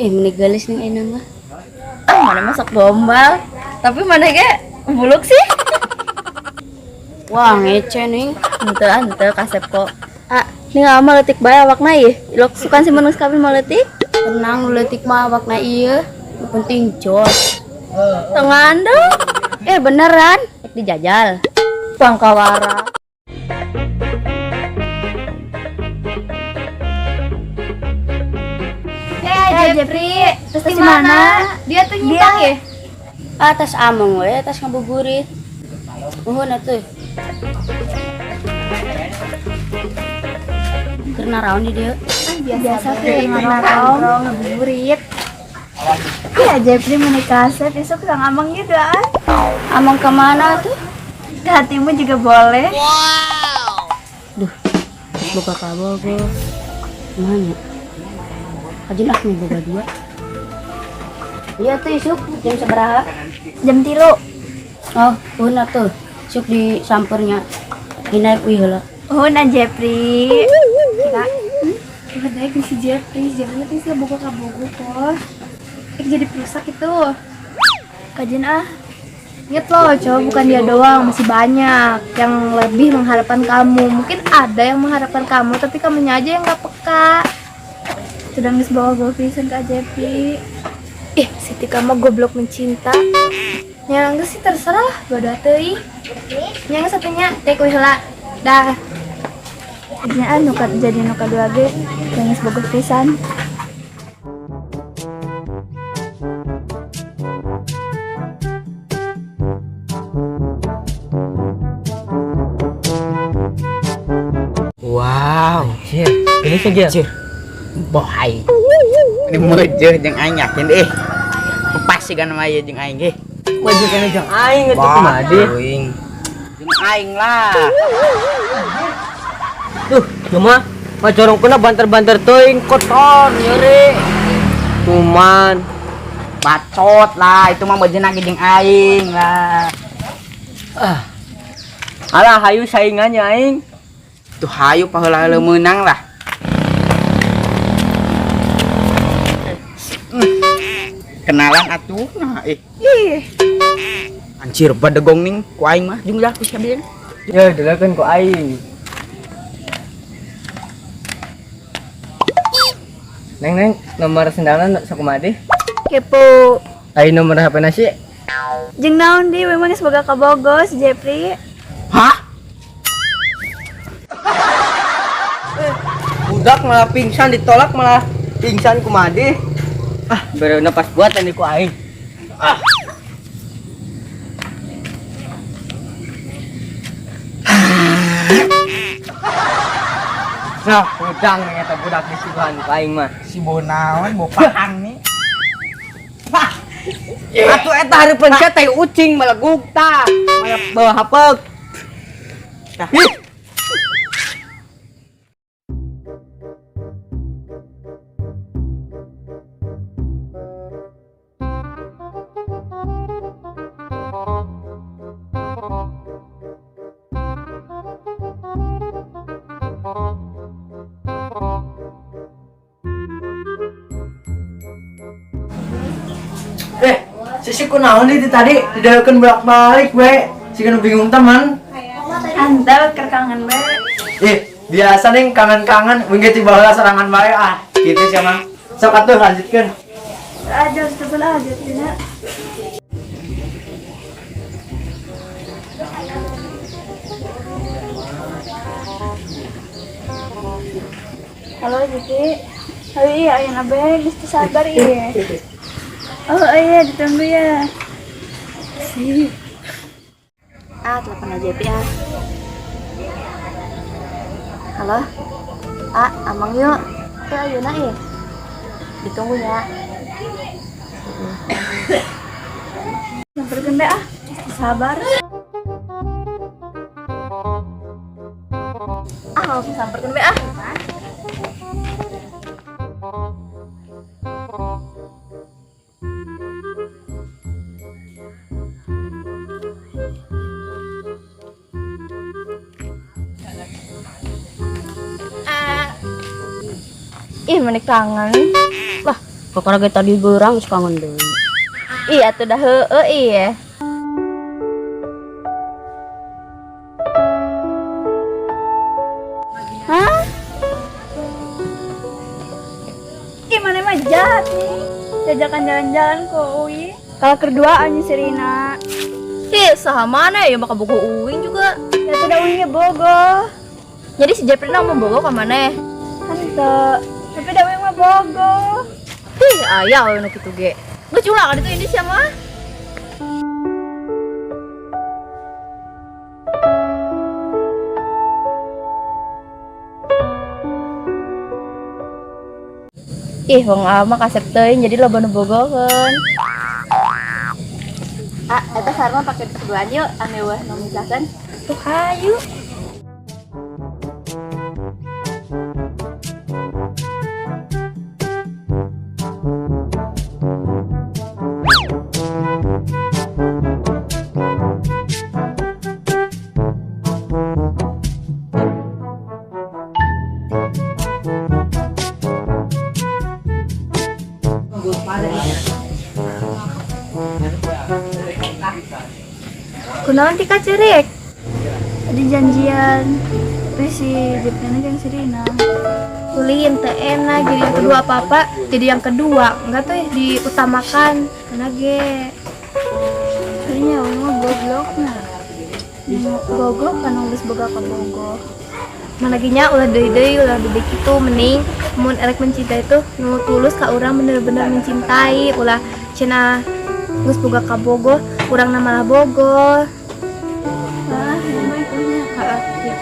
Meni geulis ning ayeuna mah. Ah, mana masak gombal. Tapi mana ge buluk sih. Wah, ngece ning. Henteu ah, henteu kasep kok. Ah, ning ama leutik bae awakna ieu. Ilok sukan si manus kawin mah leutik. Tenang nu leutik mah awakna ieu. Nu penting jos. Tengan dong. Beneran, rek dijajal. Pangkawara. Jepri, terus di mana? Dia tuh nyimpang ya? Atas ameng we, atas ngabuburit. Nuhun atuh. Keur naraon di dieu? Biasa sih, nongkrong, ngabuburit. Iya, Jepri menikah kasep, besok sang amang juga. Amang kemana tuh? Ke hatimu juga boleh. Duh, boga kabogo. Mana? Kajeun ah nih boga dua. Iya tuh isuk jam sabaraha? Jam 3. Oh, uhun atuh. Isuk di sampernya. Dinaik uih heula. Uhun ah Jepri. Kak, udah naik si Jepri, Jepri nanti sih boga kabogo kok. Jadi perusak itu. Kajeun ah. Ingat loh, cowok bukan dia doang, masih banyak yang lebih mengharapkan kamu. Mungkin ada yang mengharapkan kamu, tapi kamunya aja yang nggak peka. Sedang geus bawa gue pisan ke Jepri. Ih, si Tika mah goblok mencinta. Yang geus sih terserah, bodoh teuing. Yang satunya teh kuih heula. Dah. Nya anu ka jadi nu kadua ge, yang geus bogoh pisan. Wow, Anjir, ini sih dia. Anjir. Bohai. Ini meujeun jeung aing yakin deh. Pasti kan mah ieu jeung aing ge. Meujeun kana jeung aing atuh kumaha deh. Jeung aing lah. Duh, cuma macorong kuna banter-banter teuing kotor nyeri. Cuman bacot lah, itu mah meujeun lagi jeung aing lah. Ah. Alah hayu saingannya aing. Tuh hayu paheula-heula meunang lah. Kenalan atuh nah eh. Ih. Anjir badegong ning ku aing mah jeung lah ku siapa Ya delakeun ku aing. Neng neng nomor sendalna sakumaha deh? Kepo. Aing nomor HP na sih. Jeung naon di memang geus boga kabogo si Jepri. Hah? Budak malah pingsan ditolak malah pingsan kumaha deh? Ah, baru napas buatan ku aing. Ah. Nah, udang nih eta budak disuguhan ku aing mah. Si bonaon bo pahang nih. Wah. Atuh eta hareupeun sia teh ucing meleguk tah. Malah bawa hapeuk. Tah. Ih. Sisi kunaon di tadi didaekeun bolak-balik we. Siga nu bingung teman. Antal keur kangen we. Ih, biasa nih kangen-kangen mun ge tiba heula serangan bae ah. Kitu sia mah. Sok atuh lanjutkeun. Aja sebelah aja tina. Halo Jeki. Oh iya, ayeuna bae geus teu sabar ieu. Oh iya, ditunggu ya. Si. Ah, telepon aja Jepri ah. Halo. Ah, amang yuk. Tuh ayeuna ieu. Ditunggu ya. Samperkeun bae ah, geus teu sabar. Ah, langsung samperkeun bae ah. Ih, menik kangen. Lah, Kakara ge tadi beurang geus kangen deui. Ih, atuh dah heueuh ieu. Hah? Ih, mana mah jahat nih. Jajakan jalan-jalan kok, Uwi. Kalau kedua si Rina. Ih, saha mana ya maka bogo uing juga. Ya sudah uingnya bogo. Jadi si Jepri mah bogo ka maneh? Henteu. Tapi da uing mah bogo. Ih, aya we nu kitu ge. Geus ulah ka ditu ini sia mah. Ih, wong ama kasep teuing jadi loba nu bogokeun. Ah, eta sarua pake keduaan yuk, ame weh nu misahkeun. Tuh hayu. Kunaon tika cerik? Tadi janjian, tapi si Jepna jeung si Rina. Ulin teu enak jadi yang kedua apa-apa, jadi yang kedua enggak tuh diutamakan karena ge. Kayaknya mah goblok nah. Goblok kan geus boga ka bogoh. Mana nya ulah deui-deui ulah deui kitu mending mun erek mencintai tuh nu tulus ka urang bener-bener mencintai ulah cenah geus boga ka bogoh urangna malah bogoh. Ah, mah itunya. Heeh, iya.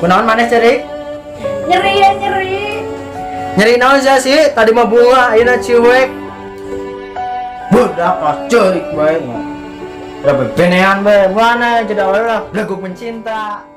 Kunaon maneh cerik? Nyeri ya nyeri. Nyeri naon sia sih? Tadi mah bunga, ayeuna ciwek. Budak ah cerik bae mah. Udah bebenean bae, mana jadi awewe lah, beleguk mencinta.